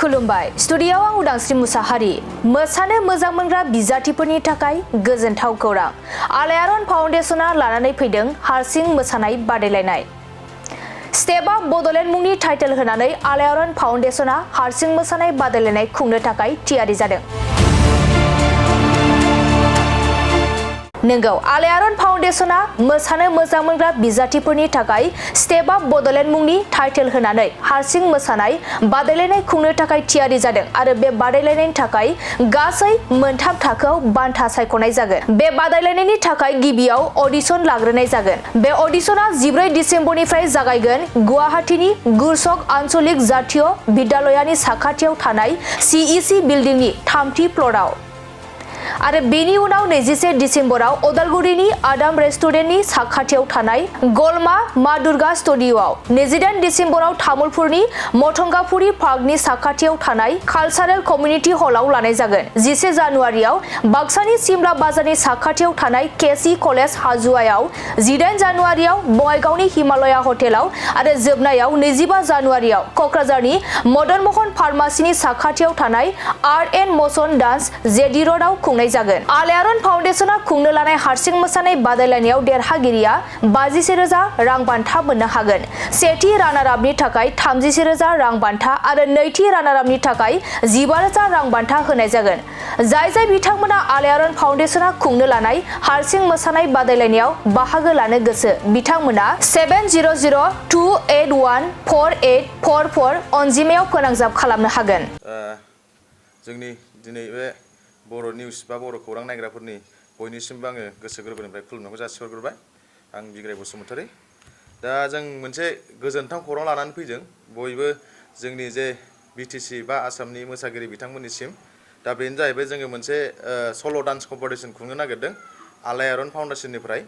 खुलुमबाय स्टुडिय'आव आं उदांस्रि मुसाहारि मोसानो मोजां मोनग्रा बिजाथिफोरनि थाखाय गोजोनथाव खौरां आलायारन फाउन्डेसना लानानै फैदों हारसिं मोसानाय बादायलायनाय स्टेप आप बड'लेण्ड मुंनि टाइटेल होनानै आलायारन फाउन्डेसना हारसिं मोसानाय बादायलायनाय खुंनो थाखाय थियारि जादों नंगौ आलायारन फाउन्डेसना मोसानो मोजां मोनग्रा बिजाथिफोरनि थाखाय स्टेप आप बड'लेण्ड मुंनि टाइटेल होनानै हारसिं मोसानाय बादायलायनाय खुंनो थाखाय थियारि जादों आरो बे बादायलायनायनि थाखाय गासै मोनथाम थाखोआव बान्था सायख'नाय जागोन बे बादायलायनायनि थाखाय गिबियाव अडिशन लाग्रोनाय जागोन बे अडिशना 14 डिसेम्बरनिफ्राय जागायगोन गुवाहाटीनि गुरसक आन्चलिक जातीय बिद्यालयानि साखाथियाव थानाय CEC बिल्डिंनि 3थि फ्ल'राव आरो बेनि उनाव 21 डिसेम्बराव अदालगुरिनि आदाम रेस्टुरेन्टनि साखाथियाव थानाय गलमा मा दुर्गा स्टुडिय'आव 28 डिसेम्बराव तामुलपुरनि मथंगाफुरि पार्कनि साखाथियाव थानाय कालचारेल कमिउनिटि हलाव लानाय जागोन 11 जानुवारियाव बाक्सानि सिमला बाजारनि साखाथियाव थानाय केसि कलेज हाजुआयाव 18 जानुवारियाव बङाइगावनि हिमालया हटेलाव आरो जोबनायाव 25 जानुवारियाव क'क्राझारनि मदन मोहन फार्मासिनि साखाथियाव थानाय आर्ट एन्ड मोशन डान्स जेडि र'डआव खुंनाय जागोन आलायारन फाउन्डेसना खुंनो लानाय हारसिं मोसानाय बादायलायनायाव देरहागिरिया 51,000 रां बान्था मोननो हागोन सेथि रानार आपनि थाखाय 31,000 रां बान्था आरो नैथि रानार आपनि थाखाय 15,000 रां बान्था होनाय जागोन जाय बिथांमोना आलायारन फाउन्डेसना खुंनो लानाय हारसिं मोसानाय बादायलायनायाव बाहागो लानो गोसो बिथांमोना 7002814844 अनजिमायाव फोनांजाब खालामनो हागोन जोंनि दिनै बे बर' निउस बा बर' खौरां नायग्राफोरनि बयनिसिमबो आङो गोसो गोरबोनिफ्राय खुलुमनायखौ जासिहरग्रोबाय आं बिग्राय बसुमतारी दा जों मोनसे गोजोनथाव खौरां लानानै फैदों बयबो जोंनि जे BTC बा आसामनि मोसागिरि बिथांमोननिसिम दा बेनो जाहैबाय जोङो मोनसे सल' डान्स कम्पिटिशन खुंनो नागिरदों आलायारन फाउन्डेसननिफ्राय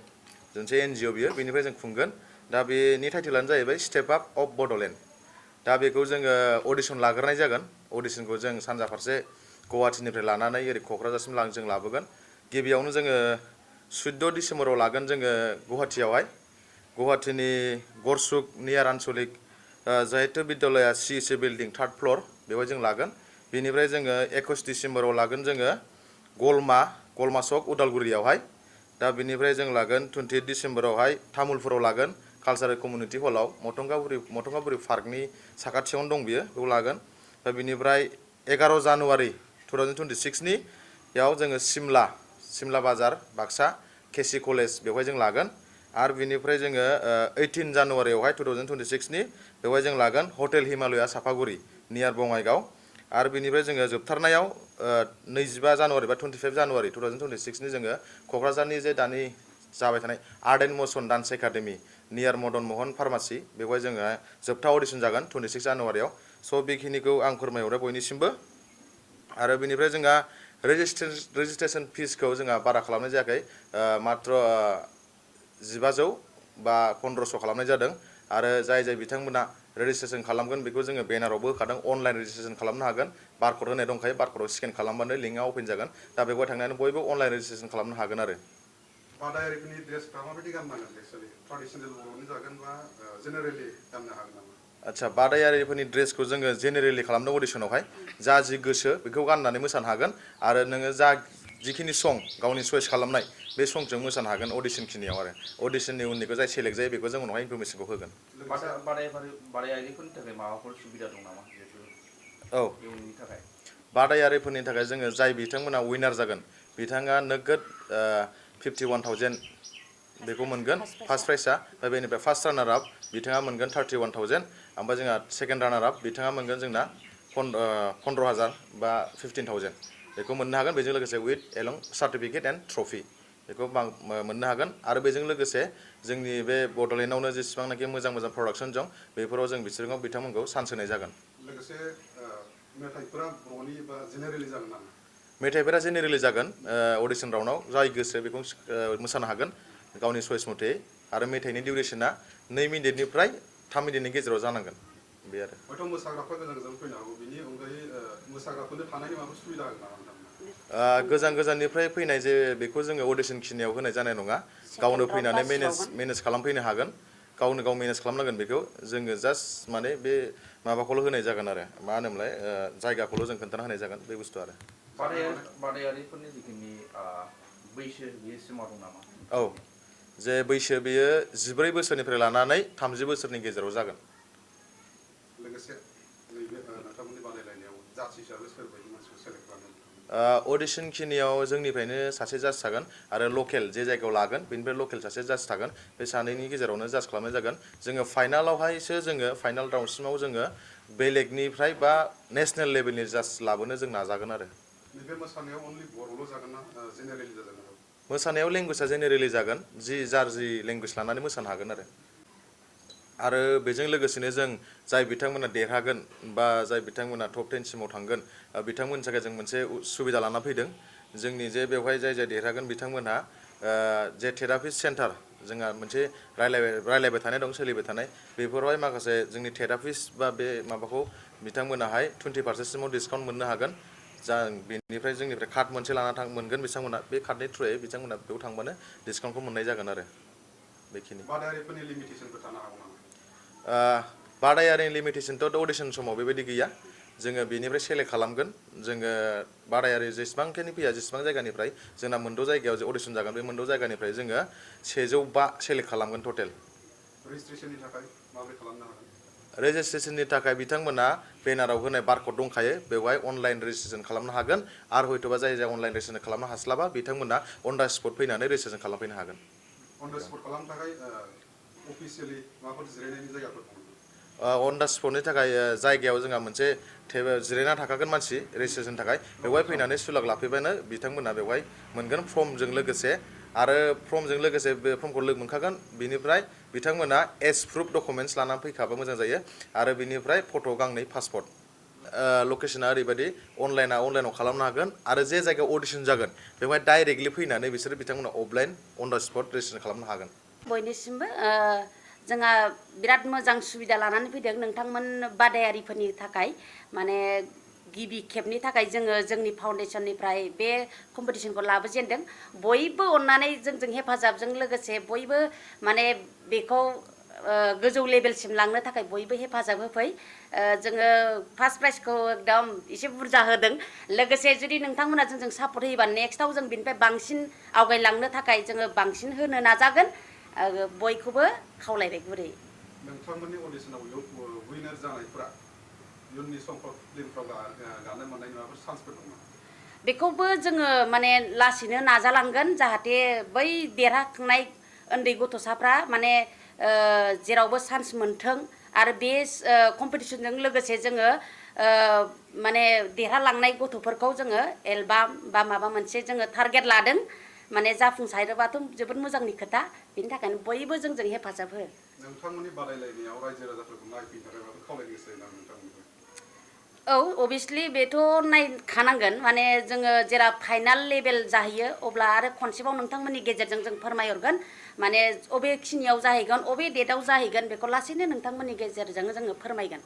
मोनसे NGO बियो बेनिफ्राय जों खुंगोन दा बेनि टाइटेलानो जाहैबाय स्टेप आप अफ बड'लेण्ड दा बेखौ जोङो अडिशन लाग्रोनाय जागोन अडिशनखौ जों सानजा फारसे गुवाहाटीनिफ्राय लानानै ओरै क'क्राझारसिम जों लाबोगोन गिबियावनो जोङो 14 डिसेम्बराव लागोन जोङो गुवाहाटीयावहाय गुवाहाटीनि गरसुक नियार आन्चलिक जायित्य बिद्यालया CEC बिल्डिं 3rd फ्ल'र बेवहाय जों लागोन बेनिफ्राय जोङो 21 डिसेम्बराव लागोन जोङो गलमा चक उदालगुरियावहाय दा बेनिफ्राय जों लागोन 28 डिसेम्बरावहाय तामुलपुराव लागोन कालचारेल कमिउनिटि हलाव मथंगाफुरि पार्कनि साखाथियावनो दं बियो बेयाव लागोन दा बेनिफ्राय 11 जानुवारि 2026 नि याव जोङो सिमला बाजार बाक्सा केसि कलेज बेवहाय जों लागोन आरो बिनिफ्राय जोङो 18 जानुवारियावहाय 2026 नि बेवहाय जों लागोन हटेल हिमालया सापागुरि नियार बङाइगाव आरो बिनिफ्राय जोङो जोबथारनायाव 25 जानुवारि बा 25 जानुवारि 2026 नि जोङो क'क्राझारनि जे दानि जाबाय थानाय art and motion dance academy near Madan Mohan pharmacy बेवहाय जोङो जोबथा अडिशन जागोन 26 जानुवारियाव स' बेखिनिखौ आं फोरमायहरबाय बयनिसिमबो आरो बेनिफ्राय जोंहा रेजिस्ट्रेशन फिसखौ जोंहा बारा खालामनाय जायाखै मात्र 1500 बा 1500 खालामनाय जादों आरो जाय बिथांमोना रेजिस्ट्रेशन खालामगोन बेखौ जोङो बेनारावबो होखादों अनलाइन रेजिस्ट्रेशन खालामनो हागोन बारक'ड होनाय दंखायो बारक'डआव स्केन खालामबानो लिंकआ अपेन जागोन दा बेवहाय थांनानै बयबो अनलाइन रेजिस्ट्रेशन खालामनो हागोन आरो बादायारिफोरनि ड्रेसफ्रा माबायदि गाननांगोन एक्चुअलि ट्रेडिशनेल बर'नि जागोन बा जेनेरेलि गाननो हागोन नामा आच्छा बादायारिफोरनि ड्रेसखौ जोङो जेनेरेलि खालामदों अडिशनावहाय जा जि गोसो बेखौ गाननानै मोसानो हागोन आरो नोङो जिखिनि सं गावनि चयस खालामनाय बे संजों मोसानो हागोन अडिशन खिनियाव आरो अडिशननि उननिखौ जाय सेलेक्ट जायो बेखौ जों उनावहाय इनफरमेशनखौ होगोन बादायारिफोरनि थाखाय माबाफोर सुबिदा दं नामा औ बादायारिफोरनि थाखाय जोङो जाय बिथांमोना विनार जागोन बिथाङा नोगोद 51,000 बेखौ मोनगोन फार्स्ट प्राइजआ बेनिफ्राय फार्स्ट रानार आप बिथाङा मोनगोन 31,000 ओमफ्राय जोंहा सेकेन्ड रानार आप बिथाङा मोनगोन जोंना 15,000 बा 15,000 बेखौ मोननो हागोन बेजों लोगोसे विथ एलं सार्टिफिकेट एन्ड ट्रफि बेखौ मोननो हागोन आरो बेजों लोगोसे जोंनि बे बड'लेण्डआवनो जेसेबांनाखि मोजां प्रडाक्शन दं बेफोराव जों बिथांमोनखौ चान्स होनाय जागोन लोगोसे मेथाइफोरा बर'नि बा जेनेरेलि जागोन नामा मेथाइफोरा जेनेरेलि जागोन अडिशन राउन्डआव जाय गोसो बेखौ मोसानो हागोन गावनि चयस मथे आरो मेथाइनि डिउरेसना 2 मिनिटनिफ्राय 3 मिनिटनि गेजेराव जानांगोन बे आरो हयथ' मोसाग्राफ्रा गोजान फैनो हागौ बिनि अनगायै मोसाग्राफोरनो थानायनि माबाफोर सुबिदा होगोन नामा गोजान गोजाननिफ्राय फैनाय जे बेखौ जोङो अडिशन खिनियाव होनाय जानाय नङा गावनो फैनानै मेनेज खालामफैनो हागोन गावनो गाव मेनेज खालामनांगोन बेखौ जोङो जास्ट माने बे माबाखौल' होनाय जागोन आरो मा होनोमोनलाय जायगाखौल' जों खोन्थाना होनाय जागोन बे बुस्थु आरो बादायारिफोरनि जिखिनि बैसो बेयो सिमा दं नामा? औ जे बैसो बेयो 14 बोसोरनिफ्राय लानानै 30 बोसोरनि गेजेराव जागोन। लोगोसे नैबे नोंथांमोननि बादायलायनायाव जाज हिसाबै सोरबायदि मानसिखौ सेलेक्ट खालामो? अडिशन खिनियाव जोंनिफ्रायनो सासे जाज थागोन आरो लकेल जे जायगायाव लागोन बेनिफ्राय लकेल सासे जाज थागोन बे सानैनि गेजेरावनो जाज खालामनाय जागोन। जोङो फाइनालावहायसो जोङो फाइनाल राउन्डसिमाव जोङो बेलेगनिफ्राय बा नेसनेल लेभेलनि जाज लाबोनो जों नाजागोन आरो। नैबे मोसानायाव अनलि बर'ल' जागोन ना जेनेरेलि जागोन? मोसानायाव लेंगुवेजआ जेनेरेलि जागोन जार जि लेंगुवेज लानानै मोसानो हागोन आरो बेजों लोगोसेनो जों जाय बिथांमोना देरहागोन बा जाय बिथांमोना टप 10 सिमाव थांगोन बिथांमोननि थाखाय जों मोनसे सुबिदा लाना फैदों। जोंनि जे बेवहाय जाय देरहागोन बिथांमोनहा जे थेरापिस्ट सेन्टार जोंहा मोनसे रायलायबाय थानाय दं सोलिबाय थानाय बेफोरावहाय माखासे जोंनि थेरापिस्ट बा बे माबाखौ बिथांमोनाहाय 20% सिमाव डिसकाउन्ट मोननो हागोन। बेनिफ्राय जोंनिफ्राय कार्ड मोनसे लाना मोनगोन बिथांमोना बे कार्डनि थ्रुयै बिथांमोना बेयाव थांबानो डिसकाउन्टखौ मोननाय जागोन आरो बेखिनि। बादायारिफोरनि लिमिटेसनफोर थानो हागौ नामा? बादायारिनि लिमिटेसनथ' अडिशन समाव बेबायदि गैया। जोङो बेनिफ्राय सेलेक्ट खालामगोन जोङो बादायारि जेसेबांखिनि फैया जेसेबां जायगानिफ्राय जोंना मोनद' जायगायाव जे अडिशन जागोन बे मोनद' जायगानिफ्राय जोङो 105 सेलेक्ट खालामगोन टटेल। रेजिस्ट्रेसननि थाखाय माबोरै खालामनो हागोन? रेजिस्ट्रेसननि थाखाय बिथांमोना बेनाराव होनाय बारकड दंखायो बेवहाय अनलाइन रेजिस्ट्रेसन खालामनो हागोन आरो हयथ'बा जाय अनलाइन रेजिस्ट्रेसन खालामनो हास्लाबा बिथांमोना अन दा स्पट फैनानै रेजिस्ट्रेसन खालामफैनो हागोन। अन दा स्पट खालामनो थाखाय अफिसियेलि माबाफोर जिरायनायनि जायगाफोर दं? अन दा स्पटनि थाखाय जायगायाव जोंहा मोनसे जिरायना थाखागोन मानसि रेजिस्ट्रेसननि थाखाय बेवहाय फैनानै सुलाग लाफैबानो बिथांमोना बेवहाय मोनगोन फर्मजों लोगोसे आरो फर्मजों लोगोसे बे फर्मखौ मोनखागोन बिनिफ्राय बिथांमोना एज प्रुफ डकुमेन्टस लानानै फैखाबा मोजां जायो आरो बिनिफ्राय फट' गांनै पासपर्ट। लकेसना ओरैबायदि अनलाइनाव खालामनो हागोन आरो जे जायगायाव अडिशन जागोन बेवहाय डाइरेक्टलि फैनानै बिसोरो बिथांमोना अफलाइन अन दा स्पट रेजिस्ट्रेसन खालामनो हागोन। बयनिसिमबो जोंहा बिराद मोजां सुबिदा लानानै फैदों नोंथांमोन बादायारिफोरनि थाखाय माने गिबि खेबनि थाखाय जोङो जोंनि फाउन्डेसननिफ्राय बे कम्पिटिसनखौ लाबोजेनदों। बयबो अननानै जोंजों हेफाजाबजों लोगोसे बयबो माने बेखौ गोजौ लेभेलसिम लांनो थाखाय बयबो हेफाजाब होफै। जोङो फार्स्ट प्राइजखौ एकदम एसे बुरजा होदों लोगोसे जुदि नोंथांमोना जोंजों सापर्ट होयोबा नेक्स्टआव जों बिनिफ्राय बांसिन आवगायलांनो थाखाय जोङो बांसिन होनो नाजागोन। बयखौबो खावलायबाय गुरै। नोंथांमोननि अडिशनाव उइनार जानायफोरा इयुननि समफोर फिल्मफ्राव गानो मोननायनि माबाफोर चान्सफोर दं नामा? बेखौबो जोङो माने लासैनो नाजालांगोन जाहाथे बै देरहाखांनाय उन्दै गथ'साफ्रा माने जेरावबो चान्स मोनथों आरो बे कम्पिटिसनजों लोगोसे जोङो माने देरहालांनाय गथ'फोरखौ जोङो एलबाम बा माबा मोनसे जोङो टारगेट लादों। माने जाफुंसारोबाथ' जोबोद मोजांनि खोथा बेनि थाखायनो बयबो जोंजों हेफाजाब हो। नोंथांमोननि बादायलायनायाव रायजो राजाफोरखौ नायफैनो थाखाय माबाफोर खावलायनो गोसो जायो नामा नोंथांमोननिफ्राय? औ अभियासलि बेथ' नायखानांगोन माने जोङो जेला फाइनाल लेभेल जाहैयो अब्ला आरो खनसेबाव नोंथांमोननि गेजेरजों जों फोरमायहरगोन माने अबेखिनियाव जाहैगोन अबे डेटआव जाहैगोन बेखौ लासैनो नोंथांमोननि गेजेरजों जोङो फोरमायगोन।